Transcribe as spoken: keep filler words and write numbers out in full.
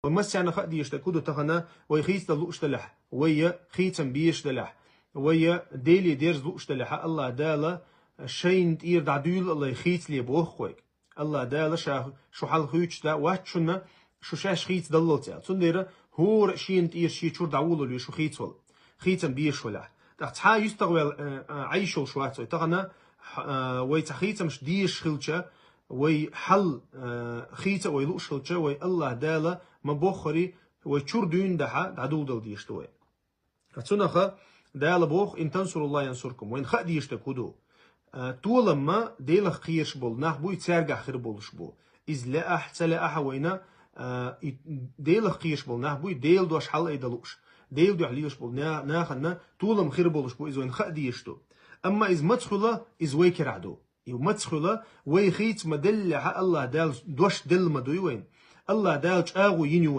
Вай массарна хаа дезаш дерг хӀун ду тахана, вай хийцадала лууш далехь, вай хийцам безаш далехь, вай Деле дерза лууш далехь, АллахӀ Дала шайна тӀера дӀадуьйлалуш хийцале боху вайга. АллахӀ Дала ша шу хьалхуьйцуш да вац шуна, шу шаьш хийцадаллалц аьлла. Цундела хӀора шена тӀера шен чура дӀаволавале шу хийцавала. Хийцам безаш валехь. ТӀаккха цхьа юьстах вел, э, э, Ӏайшалуш вац вай. Тахана, х-, э, вай цхьа хийцамаш дезаш хилча, вай хьал, э, хийца а вай лууш хилча, вай АллахӀ Дала ма боххури, вай чура дуьйна дахьа дӀадуладала дезаш ду вай. Цунаха Дала боху: «Ин тансуруллахӀа янсуркум». Вайна хаа дезаш дерг хӀун ду? А, толам ма Делах кхераш болу нах буй, цаьргахь хир болуш бу. Иза лаахь, ца лаахь а вайна, а, и Делах кхераш болу нах буй, Делан дош хьалаайда лууш. Делан дуьхьа лелаш болу на-, нахана толам хир болуш бу, иза вайна хаа дезаш ду. Амма иза маца хуьлу, иза вай керахь ду. И маца хуьлу, вай хийца ма деллехь, АллахӀ Дала дош делла ма дуй вайна. АллахӀ Дала чӀагӀо йина ю